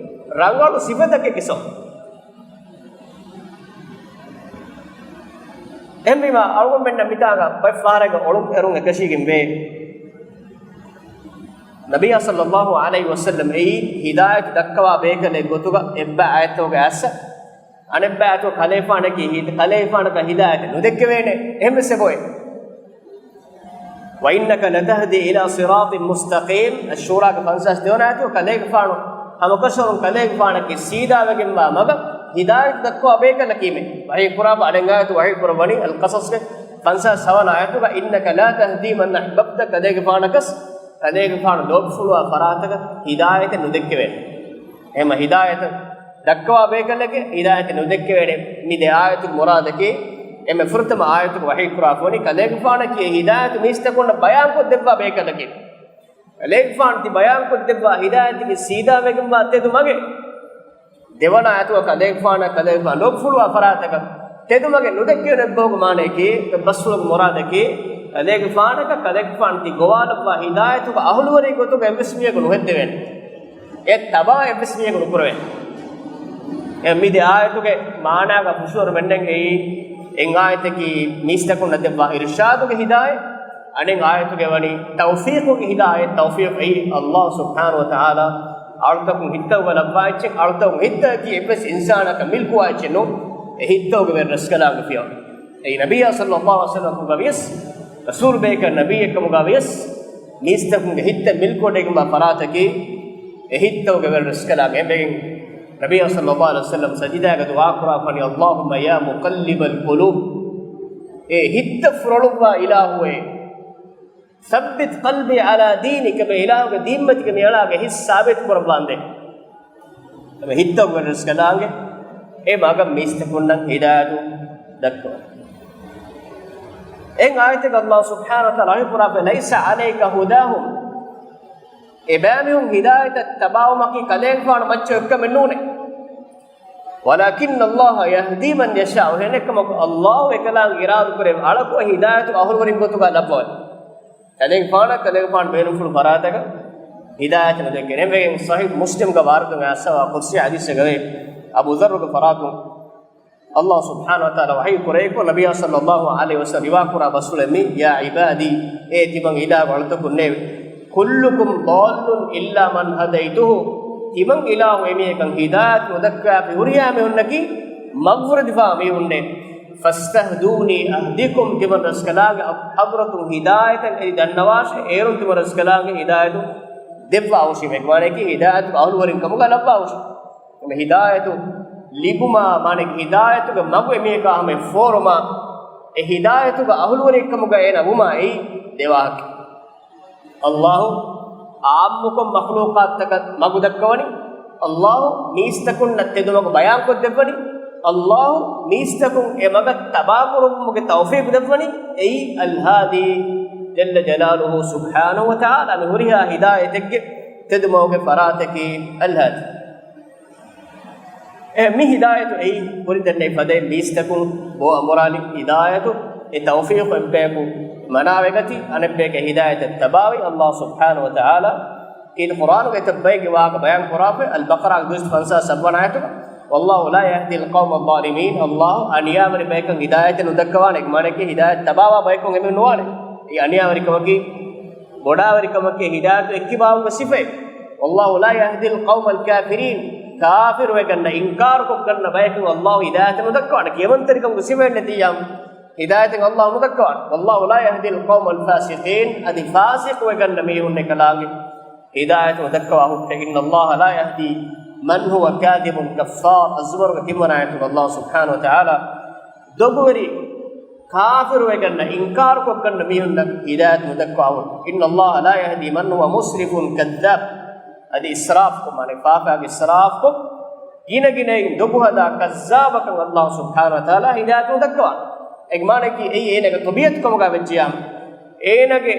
ރަނގަޅު ސިފަތަކެއްގެ ސަބަބު. އެހެންވީމަ، އަޅުގަނޑުމެންނަށް މިތާގަ ބައެއް ފަހަރެއްގަ އޮޅުން އެރުން އެކަށީގެންވޭ. ނަބިއްޔާ ޞައްލައްލާހު ޢަލައިހި ވަސައްލަމް އެއީ ހިދާޔަތު ދައްކަވާ ބޭކަލެއް ގޮތުގަ އެއްބައި އާޔަތުގަ އައިސް، އަނެއްބައި އާޔަތުގަ ކަލޭފާނަކީ ހި-، ކަލޭފާނަކަށް ހިދާޔަތެއް ނުދެއްކެވޭނެ. އެހެންވެސް އެބައޮތް. وإنك لتهدي إلى صراط مستقيم. އައްޝޫރާގެ ފަންސާސް ދެވަނަ އާޔަތު، ކަލޭގެފާނު ހަމަކަށަވަރުން ކަލޭގެފާނަކީ ސީދާވެގެންވާ މަގަށް ހިދާޔަތު ދައްކަވާ ބޭކަލަކީމެ. ވަޙީ ކުރާފަ އަނެއް އާޔަތު ވަޙީ ކުރައްވަނީ އަލްޤަޞަޞްގެ ފަންސާސް ހަވަނަ އާޔަތުގަ، إنك لا تهدي من أحببت، ކަލޭގެފާނަކަސް ކަލޭގެފާނު ލޯބިފުޅުވާ ފަރާތަކަށް ހިދާޔަތެއް ނުދެއްކެވޭނެ. އެހެންމަ ހިދާޔަތަށް ދައްކަވާ ބޭކަލެކެ ހިދާޔަތެއް ނުދެއްކެވޭނެ. މި ދެ އާޔަތުގެ މުރާދަކީ، އެންމެ ފުރަތަމަ އާޔަތުގަ ވަޙީ ކުރާފަވަނީ ކަލޭގެފާނަކީ އެ ހިދާޔަތު މީސްތަކުންނަށް ބަޔާންކޮށްދެއްވާ ބޭކަލަކީ. ކަލޭގެފާނު ތި ބަޔާންކޮށްދެއްވާ ހިދާޔަތަކީ ސީދާވެގެންވާ ތެދު މަގެއް. ދެވަނަ އާޔަތުގަ ކަލޭގެފާނަށް ކަލޭގެފާނު ލޯބިފުޅުވާ ފަރާތަކަށް ތެދުމަގެއް ނުދެއްކެވޭނެ އެއްބަހުގެ މާނަޔަކީ، ބަސްފުޅުގެ މުރާދަކީ، ކަލޭގެފާނަކަށް ކަލޭގެފާނު ތި ގޮވާލައްވާ ހިދާޔަތުގެ އަހުލުވެރި ގޮތުގަ އެއްވެސް މީހަކު ނުހެއްދެވޭނެ. އެ ތަބާ އެއްވެސް މީހަކު ނުކުރެވޭނެ. އެ މި ދެ އާޔަތުގެ މާނާގަ ފުށުއަރުމެއްނެން އެއީ، އެއް އާޔަތަކީ މީސްތަކުންނަށް ދެއްވާ އިރުޝާދުގެ ހިދާޔަތް، އަނެއް އާޔަތުގެ ވަނީ ތައުފީޤުގެ ހިދާޔަތް. ތައުފީޤު އެއީ އަލްލާހު ސުބްޙާނަހު ވަ ތަޢާލާ އަޅުތަކުން ހިތަށް އުފަލައްވާ އެއްޗެއް، އަޅުތަކުން ހިތަކީ އެއްވެސް އިންސާނަކަށް މިލްކުވާ އެއްޗެއް ނޫން. އެ ހިތަކުގެ ވެރި ރަސްކަލާނގެ ފިޔަވަޅު. އެއީ ނަބިއްޔާ ޞައްލައްލާހު ޢަލައިހި ވަސައްލަމަ ކަމުގަ ވިޔަސް، ރަސޫލު ބޭކަލް ނަބިއްޔެއް ކަމުގަ ވިޔަސް، މީސްތަކުންގެ ހިތްތައް މިލްކުވެޑިގެންވާ ފަރާތަކީ އެ ހިތަކުގެ ވެރި ރަސްކަލާނގެ. އެންމެގެން ނަބިއްޔާ ޞައްލައްލާހު ޢަލައިހި ވަސައްލަމަ ސަޖިދާގަ ދުޢާ ކުރާފަނީ، اللهم يا مقلب القلوب، އޭ ހިތްތައް ފުރޮޅުއްވާ އިލާހުއޭ، ثبت قلبي على دينك، މި އިލާހުގެ ދީންމަތީގަ މި އަޅާގެ ހިތް ސާބިތު ކުރައްވާނދޭ. އެ ހިތަކުގެ ރަސްކަލާނގެ އެ މަގަށް މީސްތަކުންނަށް ހިދާޔަތު ދައްކަވާ. އެއް އާޔަތެއްގަ އަލްލާހު ސުބްޙާނަހު ވަ ތަޢާލާ ވަޙީ ކުރާފަ، ليس عليك هداهُمْ، އެބައިމީހުން ހިދާޔަތަށް ތަބާވުމަކީ ކަލޭގެފާނު މައްޗަށް އޮތްކަމެއް ނޫނޭ. ولكن الله يهدي من يشاء، އެހެނެއްކަމަކު އަލްލާހު އެކަލާނގެ އިރާދަކުރެއްވި އަޅަކު އެ ހިދާޔަތުގެ އަހުލުވެރިން ގޮތުގަ ލައްވަވަނީ. ކަލޭގެފާނަށް ކަލޭގެފާނު ބޭނުންފުޅު ފަރާތަކަށް ހިދާޔަތު ނުދެއްކޭނެ. އެންމެގެން ޞަޙީޙު މުސްލިމްގަ ވާރިދުވެ އައިސްފަވާ ޤުދުސީ ޙަދީޘެއްގައި އަބޫ ޛައްރުގެ ފަރާތުން އަލްލާހު ސުބްޙާނަހު ވަ ތަޢާލާ ވަޙީ ކުރެއްވި، ނަބިއްޔާ ޞައްލައްލާހު ޢަލައިހި ވަސައްލަމަ ރިވާ ކުރާ ބަސްފުޅެއް މީ، يا عبادي، އޭ ތިމަން އިލާހު އަޅުތަކުންނޭވެ، كلكم ضال إلا من هديته، ތިމަން އިލާހު އެމީހަކަށް ހިދާޔަތު ނުދައްކާފި ހުރިހާ މީހުންނަކީ މަގުފުރެދިފާ މީހުންނޭ. فاستهدوني أهدكم، ތިމަން ރަސްކަލާނގެ ޙަޟްރަތުން ހިދާޔަތަށް އެދި ދަންނަވާށޭ، އޭރުން ތިމަން ރަސްކަލާނގެ ހިދާޔަތު ދެއްވާ ހުށީމޭ. މާނައަކީ ހިދާޔަތުގެ އަހުލުވެރިން ކަމުގަ ލައްވާ ހުށީ. އެ ހިދާޔަތު ލިބުމާ، މާނައަކީ ހިދާޔަތުގެ މަގު އެމީހަކާ ހަމަޔަށް ފޯރުމާ، އެ ހިދާޔަތުގެ އަހުލުވެރިއެއްކަމުގަ އޭނަ ވުމާ އެއީ ދެ ވާހަކަ. އަލްލާހު ޢާއްމުކޮށް މަޚްލޫޤާތުތަކަށް މަގު ދައްކަވަނީ، އަލްލާހު މީސްތަކުންނަށް ތެދުމަގު ބަޔާންކޮށްދެއްވަނީ، އަލްލާހު މީސްތަކުން އެ މަގަށް ތަބާކުރުމުގެ ތައުފީޤު ދެއްވަނީ، އެއީ އަލްހާދީ ޖައްލަ ޖަލާލުހޫ ސުބްޙާނަހު ވަ ތަޢާލާ. މި ހުރިހާ ހިދާޔަތެއްގެ ތެދުމަގުގެ ފަރާތަކީ އަލްހާދީ. އެ މި ހިދާޔަތު އެއީ ކުރިން ދެންނެވި ފަދައިން މީސްތަކުން ބޯ އަނބުރާލި ހިދާޔަތު އެ ތައުފީޤު އެއްބަޔަކު މަނާވެގަތީ، އަނެއްބަޔަކަށް ހިދާޔަތަށް ތަބާވި. އަލްލާހު ސުބްޙާނަހު ވަ ތަޢާލާ ކީރިތި ޤުރްއާނުގެ އެތައް ބައެއްގެ ވާހަކަ ބަޔާން ކުރާފަ، އަލްބަޤަރާގެ ދުވަސް ފަންސާސް ސައްވަނަ އާޔަތުގަ، والله لا يهدي القوم الظالمين، އަލްލާހު އަނިޔާވެރި ބަޔަކަށް ހިދާޔަތެއް ނުދައްކަވާނެ. އޭގެ މާނައަކީ ހިދާޔަތަށް ތަބާވާ ބަޔަކުން އެމީހުން ނުވާނެ. އެ އަނިޔާވެރިކަމަކީ ބޮޑާވެރިކަމަކީ ހިދާޔަތު އެއްކިބާވުމުގެ ސިފައެއް. والله لا يهدي القوم الكافرين، ކާފިރުވެގަންނަ، އިންކާރުކޮށްގަންނަ ބަޔަކުން އަލްލާހު ހިދާޔަތެއް ނުދައްކަވާނެ. ކިޔަވަންތެރިކަމުގެ ސިފައެއް ނެތިއްޔާ ހިދާޔަތެއް އަލްލާހު ނުދައްކަވާނެ. والله لا يهدي القوم الفاسقين، އަދި ފާސިޤުވެގަންނަ މީހުންނެއް ކަލާނގެ ހިދާޔަތު ނުދައްކަވާ ހުއްޓޭ. إن الله لا يهدي من هو كاذب كفار، އައްޒުމަރުގެ ތިންވަނަ އާޔަތުގަ އަލްލާހު ސުބްޙާނަހު ވަ ތަޢާލާ ދޮގުވެރި ކާފިރުވެގަންނަ، އިންކާރުކޮށްގަންނަ މީހުންނަށް ހިދާޔަތު ނުދައްކަވާ ހުއްޓޭ. إن الله لا يهدي من هو مسرف كذاب، އަދި އިސްރާފްކޮށް، މާނަ ފާފާގެ އިސްރާފްކޮށް، ގިނަ ގިނައިން ދޮގުހަދާ ކައްޒާބަކަށް އަލްލާހު ސުބްޙާނަހު ވަ ތަޢާލާ ހިދާޔަތު ނުދައްކަވާނެ. އޭގެ މާނައަކީ އެއީ އޭނަގެ ޠަބީޢަތު ކަމުގަ ވެއްޖެޔާ، އޭނަގެ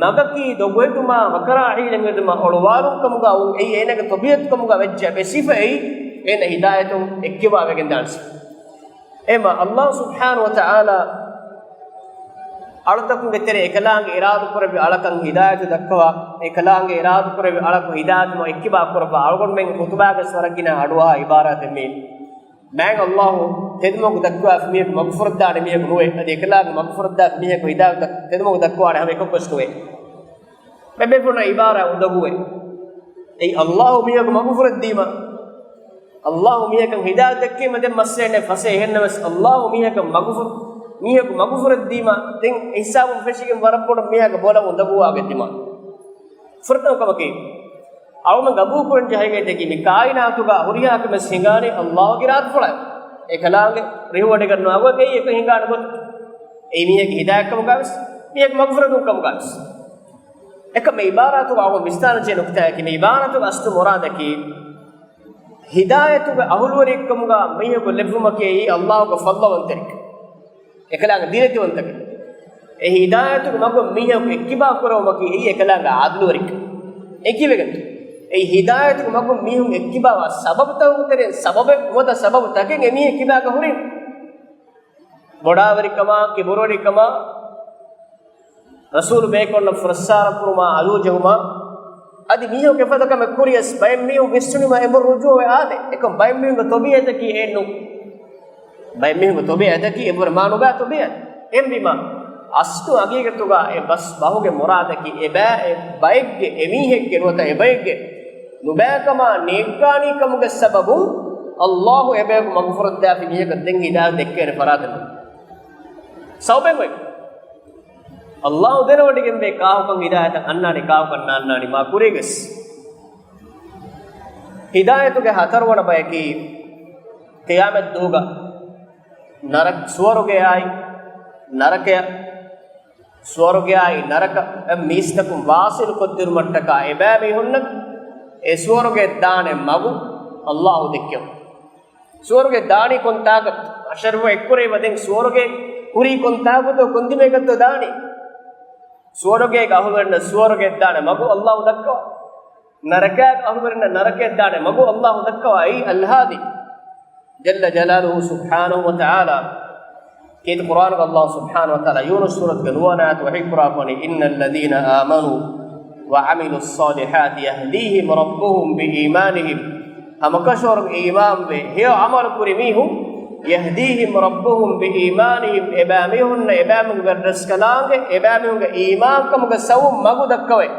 މަގަކީ ދޮގުހެދުމާ، މަކަރާ ހީލަތް ހެދުމާ، އޮޅުވާލުން ކަމުގަ އޮތް، އެއީ އޭނަގެ ޠަބީޢަތު ކަމުގަ ވެއްޖެ އެ ސިފައެއް އޭނަ ހިދާޔަތުން އެއްކިބާވެގެން ދާނެ ސިފަ. އެމަ އަލްލާހު ސުބްޙާނަހު ވަ ތަޢާލާ އަޅުތަކުންގެ ތެރެ އެކަލާނގެ އިރާދަކުރެއްވި އަޅަކަށް ހިދާޔަތު ދައްކަވާ، އެކަލާނގެ އިރާދަކުރެއްވި އަޅަކު ހިދާޔަތު ނު އެއްކިބާ ކުރައްވާ. އަޅުގަނޑުމެން ޚުތުބާގެ ވަރަށް ގިނަ އަޑުއަހާ އިބާރާތެއް މީ. މާތް އަލްލާހު ތެދުމަގު ދައްކަވާފި މީހަކު މަގުފުރެއްދާނެ މީހަކު ނުވޭ. އަދި އެކަލާނގެ މަގުފުރެއްދާފި މީހަކު ހިދާޔަތު ތެދުމަގު ދައްކަވާނެ ހަމަ އެކަކުވެސް ނުވޭ. މި ބޭފުޅުންނަށް އިބާރާތް އުނދަގޫވޭ. އެއީ އަލްލާހު މީހަކު މަގުފުރެއްދީމަ، އަލްލާހު މީހަކަށް ހިދާޔަތް ދެއްކީމަ ދެން މައްސަލައެއް ނެތް. ފަސޭހައެއްނަމަވެސް އަލްލާހު މީހަކަށް މަގުފުރެ-، މީހަކު މަގުފުރެއްދީމަ، ދެން އެ ހިސާބުން ފެށިގެން ވަރަށް ބޮޑަށް މީހާގެ ބޮލަށް އުނދަގޫވާގެން ދިމާ. ފުރަތަމަ ކަމަކީ، އަޅުމެން ގަބޫލުކުރަން ޖެހޭ ގޮތަކީ، މި ކާއިނާތުގަ ހުރިހާ ކަމެއް ހިނގާނީ އައްލާހުގެ އިރާދަފުޅަށް. އެކަލާނގެ ރިހުވަޑިގަންނަވާ ގޮތް އެއީ އެކަން ހިނގާނެ ގޮތަށް. އެއީ މީހެއްގެ ހިދާޔަތްކަމުގަވެސް، މީހެއްގެ މަގުފުރަތުން ކަމުގަވެސް. އެކަމް މި އިބާރާތުގަ އަޅުގަނޑު ވިސްނާންޖެހޭ ނުކުތާއަކީ، މި އިބާރާތުގެ އަސްލު މުރާދަކީ، ހިދާޔަތުގެ އަހުލުވެރިކަމުގަ މީހަކު ލެއްވުމަކީ އެއީ އައްލާހުގެ ފަޟްލުވަންތެރިކަން. އެކަލާނގެ ދީނެތިވަންތަކަން. އެ ހިދާޔަތުގެ މަގުން މީހަކު އެއްކިބާ ކުރެވުމަކީ އެއީ އެކަލާނގެ އާދިލުވެރިކަން. އެކިވެގެން، އެ ހިދާޔަތުގެ މަގުން މީހުން އެއްކިބާވާ ސަބަބުތަކުގެ ތެރެއިން، ސަބަބެއް ނުވަތަ ސަބަބުތަކެއް އެމީހެއް ކިބާގަ ހުރި. ބޮޑާވެރިކަމާ، ކިބުރުވެރިކަމާ، ރަސޫލު ބޭކަލުންނަށް ފުރައްސާރަ ކުރުމާ، އަލޫ ޖެހުމާ، އަދި މީހަކު އެފަދަ ކަމެއް ކުރިޔަސް ބައެއް މީހުން ވިސްނުނީމަ އެބަ ރުޖޫޢަވެ އާދޭ. އެކަމް ބައެއް މީހުންގެ ތޮބީޢަތަކީ އެއެއްނޫން. ބައެއް މީހުންގެ ތޮބީޢަތަކީ އެއްވުރެ މާ ނުބާ ތޮބީޢަތެއް. އެހެންވީމަ، އަސްލު ހަގީގަތުގަ އެ ބަސް ބަހުގެ މުރާދަކީ އެބައި އެ ބައެއްގެ، އެމީހެއްގެ ނުވަތަ އެބައެއްގެ ނުބައިކަމާ ނޭއްކާނީ ކަމުގެ ސަބަބުން އައްލާހު އެބަޔަކު މަގުފުރައްދާފި މީހަކަށް ދެން ހިދާޔަތް ދެއްކޭނެ ފަރާތެއް ނޫން. ސަބަބެއް އޮތް. އައްލާހު ދެނެވޮޑިގެންވޭ ކާކުކަން ހިދާޔަތަށް އަންނާނެ، ކާކުކަން ނާންނާނީ މާ ކުރީގަސް. ހިދާޔަތުގެ ހަތަރުވަނަ ބަޔަކީ، ޤިޔާމަތްދުވުގަ ނަރަ-، ސުވަރުގެއާއި ނަރަކަޔަށް، ސުވަރުގެއާއި ނަރަކަ އެ މީސްތަކުން ވާސިލު ކޮށްދިނުމަށްޓަކާ އެބައިމީހުންނަށް އެ ސުވަރުގެ ދާނެ މަގު އައްލާހު ދެއްކެވުން. ސުވަރުގެ ދާނީ ކޮން ތާކަށް؟ އަޝަރު އެއްކުރެވި ދެން ސުވަރުގެ ހުރީ ކޮން ތާކުތޯ ކޮންދިމައަކަށްތޯ ދާނީ؟ ސުވަރުގޭގެ އަހުލުވެރިންނަށް ސުވަރުގެ ދާނެ މަގު އައްލާހު ދައްކަވާ. ނަރަކައިގެ އަހުލުވެރިންނަށް ނަރަކައަށް ދާނެ މަގު އައްލާހު ދައްކަވާ. އެއީ އަލްހާދީ ޖައްލަ ޖަލާލުހު ސުބްޙާނަހު ވަ ތަޢާލާ ކީރިތި ޤުރްއާނުގަ އައްލާހު ސުބްޙާނަހު ވަ ތަޢާލާ ޔޫނުސް ސޫރަތުގެ ނުވަ ނަވަ އާޔަތު ވަޙީ ކުރާފަނީ، إِنَّ الَّذِينَ آمَنُوا وَعَمِلُوا الصَّالِحَاتِ يَهْدِيهِمْ رَبُّهُمْ بِإِيمَانِهِمْ. ހަމަ ކަށަވަރުން އީމާންވެ ހެޔޮ ޢަމަލު ކުރި މީހުން، يَهْدِيهِمْ رَبُّهُمْ بِإِيمَانِهِمْ، އެބައިމީހުންނަށް އެބައިމީހުންގެ ރަސްކަލާނގެ އެބައިމީހުންގެ އީމާންކަމުގެ ސަބަބުން މަގު ދައްކަވައި.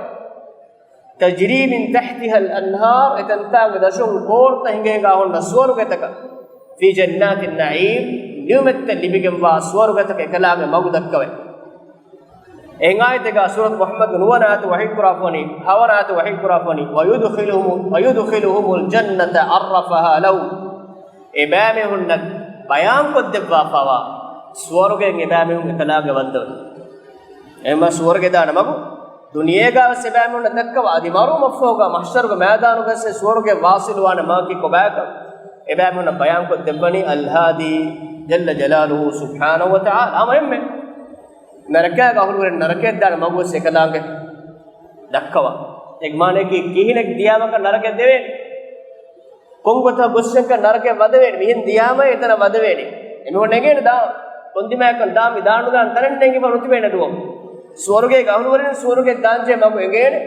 تَجْرِي مِنْ تَحْتِهَا الْأَنْهَارُ، އެތަންތާނގެ ދަށުން ކޯރުތައް ހިނގޭ ހިނގާ ހުންނަ ސުވަރުގެތަކަށް، فِي جَنَّاتِ النَّعِيمِ، ނިޢުމަތްތައް ލިބިގެންވާ ސުވަރުގެތަކަށް އެކަލާނގެ މަގު ދައްކަވައި. އެހެން އާޔަތެއްގަ ސޫރަތު މުޙައްމަދު ނުވަ ނަވަ އާޔަތު ވަޙީ ކުރާފަނީ، ހަވަނަ އާޔަތު ވަޙީ ކުރާފަނީ، وَيُدْخِلُهُمُ، وَيُدْخِلُهُمُ الْجَنَّةَ عَرَّفَهَا لَهُمْ. އެބައިމީހުންނަށް ބަޔާންކޮށްދެއްވާފައިވާ ސުވަރުގެއިން އެބައިމީހުން އެކަލާނގެ ވައްދަވަން. އެހެންމަ ސުވަރުގެ ދާނެ މަގު، ދުނިޔޭގަވެސް އެބައިމީހުންނަށް ދައްކަވާ، އަދި މަރުވުމަށްފަހުގަ މަޙްޝަރުގެ މައިދާނުގަސް ސުވަރުގެ ވާސިލުވާނެ މަގަކީ ކޮބާކަން އެބައިމީހުންނަށް ބަޔާންކޮށްދެއްވަނީ އަލްހާދީ ޖައްލަ ޖަލާލުހު ސުބްޙާނަހު ވަ ތަޢާލާ. ހަމަ އެހެންމެ ނަރަކައިގެ އަހުލުވެރިން ނަރަކައަށް ދާނެ މަގުވެސް އެކަލާނގެ ދައްކަވާ. އޭގެ މާނައަކީ ކިހިނެއް ދިޔާމަކަށް ނަރަކައަށް ދެވޭނެ؟ ކޮންގޮތަށް ގޮސްފަކަށް ނަރަކައަށް ވަދެވޭނެ؟ މިހެން ދިޔާމަ އެތަނަށް ވަދެވޭނެ. އެމީހުން އެނގޭނެ ދާން. ކޮންދިމާއަކަށް ދާން މި ދާން ނުދާން ތަނެއް ނެގިފަ ނުތިބޭނެ ދުވަހު. ސުވަރުގޭގެ އަހުލުވެރިން ސުވަރުގެ ދާންޖެހޭ މަގު އެނގޭނެ.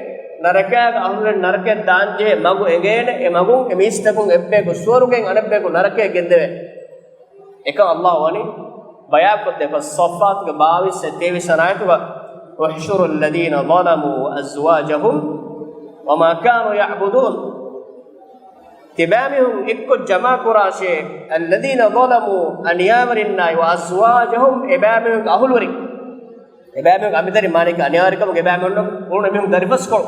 ނަރަކައިގެ އަހުލުވެރިން ނަރަކައަށް ދާންޖެހޭ މަގު އެނގޭނެ. އެ މަގުން އެ މީސްތަކުން އެއްބަޔަކު ސުވަރުގެއިން އަނެއްބަޔަކު ނަރަކައަށް ގެންދެވޭ. އެކަން އައްލާހު ވަނީ ބަޔާންކޮށްދޭ. ފައްސައްފާތުގެ ބާވީސް އެއް ތޭވީސް ވަނަ އާޔަތުގަ، احْشُرُوا الَّذِينَ ظَلَمُوا وَأَزْوَاجَهُمْ وَمَا كَانُوا يَعْبُدُونَ. ތިބާމީހުން އެއްކޮށް ޖަމާކުރާށޭ، الَّذِينَ ظَلَمُوا، އަނިޔާވެރިންނާއި، وَأَزْوَاجَهُمْ، އެބާމީހުންގެ އަހުލުވެރިން. އެބާމީހުން އަމިތަރި މާނައަކީ އަނިޔާވެރިކަމުގެ އެބާމީހުންނަށް އުޅުނު އެމީހުން ދަރިފަސްކޮޅު.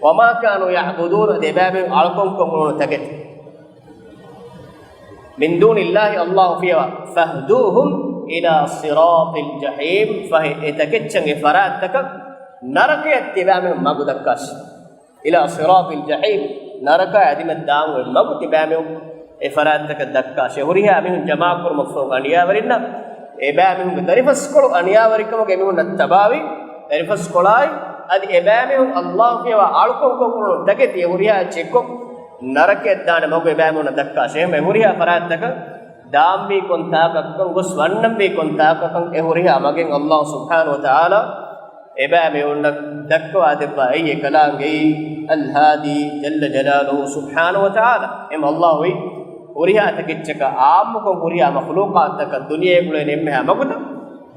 وَمَا كَانُوا يَعْبُدُونَ، އަދި އެބާމީހުން އަޅުކަންކޮށް އުޅުނު ތަކެތި. مِنْ دُونِ اللَّهِ، އައްލާހު ފިޔަވާ، فَاهْدُوهُمْ إِلَى صِرَاطِ الْجَحِيمِ، ފަހެ އެ ތަކެއްޗަށް އެ ފަރާތްތަކަށް ނަރަކަޔަށް ތިބާމީހުން މަގު ދައްކާށި. إِلَى صِرَاطِ الْجَحِيمِ، ނަރަކައަށް އަދިމަށް ދާން އޮތް މަގު ތިބާމީހުން އެ ފަރާތްތަކަށް ދައްކާށި. ހުރިހާ މީހުން ޖަމާކުރުމަށްފަހު އަނިޔާވެރިންނަށް އެބާމީހުންގެ ދަރިފަސްކޮޅު އަނިޔާވެރިކަމުގެ އެމީހުންނަށް ތަބާވި، ދަރިފަސްކޮޅާއި، އަދި އެބާމީހުން އައްލާހު ފިޔަވާ އަޅުކަންކޮށް އުޅުނު ތަކެތި އެ ހުރިހާ އެއްޗެއްކޮށް ނަރަކައަށް ދާނެ މަގު އެބާމީހުންނަށް ދައްކާށި. އެހެންވެ ހުރިހާ ފަރާތްތަކަށް ދާންވީ ކޮން ތާކަކަށް ގޮސް ވަންނަންވީ ކޮން ތާކަކަށް އެ ހުރިހާ މަގެއް އައްލާހު ސުބްޙާނަހު ވަ ތަޢާލާ އެބައިމީހުންނަށް ދައްކަވާ ދެއްވާ އެއީ އެކަލާނގެއީ އަލްހާދީ ޖައްލަ ޖަލާލުހު ސުބްޙާނަހު ވަ ތަޢާލާ. އެހެން އައްލާހުއީ ހުރިހާ ތަކެއްޗަކަށް އާއްމުކޮށް ހުރިހާ މަޚްލޫޤާތަކަށް ދުނިޔޭގަ އުޅޭނެ އެންމެހާ މަގުތައް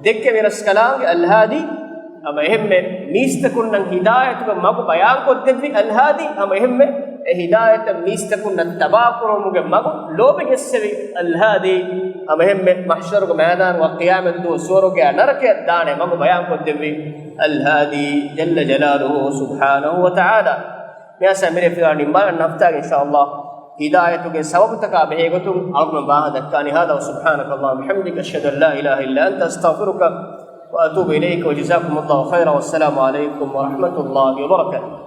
ދެއްކެވި ރަސްކަލާނގެ އަލްހާދީ. ހަމަ އެހެންމެ މީސްތަކުންނަށް ހިދާޔަތުގެ މަގު ބަޔާންކޮށްދެއްވި އަލްހާދީ. ހަމަ އެހެންމެ އެ ހިދާޔަތަށް މީސްތަކުންނަށް ތަބާކުރުމުގެ މަގު ލޯބި ޖެއްސެވި. އަލްހާދީ، އަމަހެންމެ މަޙްޝަރުގެ މައިދާނުގަ ޤިޔާމަތްދުވަހު ސުވަރުގެއާ ނަރަކަޔަށް ދާނެ މަގު ބަޔާންކޮށްދެއްވި އަލްހާދީ ޖައްލަ ޖަލާލުހު ސުބްޙާނަހު ވަތަޢާލާ. މިއާސާ މިރޭ ފިލާން ނިންމާނަން ހަފްތާގެ އިންޝާﷲ ހިދާޔަތުގެ ސަބަބުތަކާ ބެހޭގޮތުން އަޅުގަނޑު ބާހަ ދައްކާނީ. هذا وسبحانك اللهم وبحمدك، أشهد أن لا إله إلا أنت، أستغفرك وأتوب إليك، وجزاكم الله خيرا، والسلام عليكم ورحمة الله وبركاته.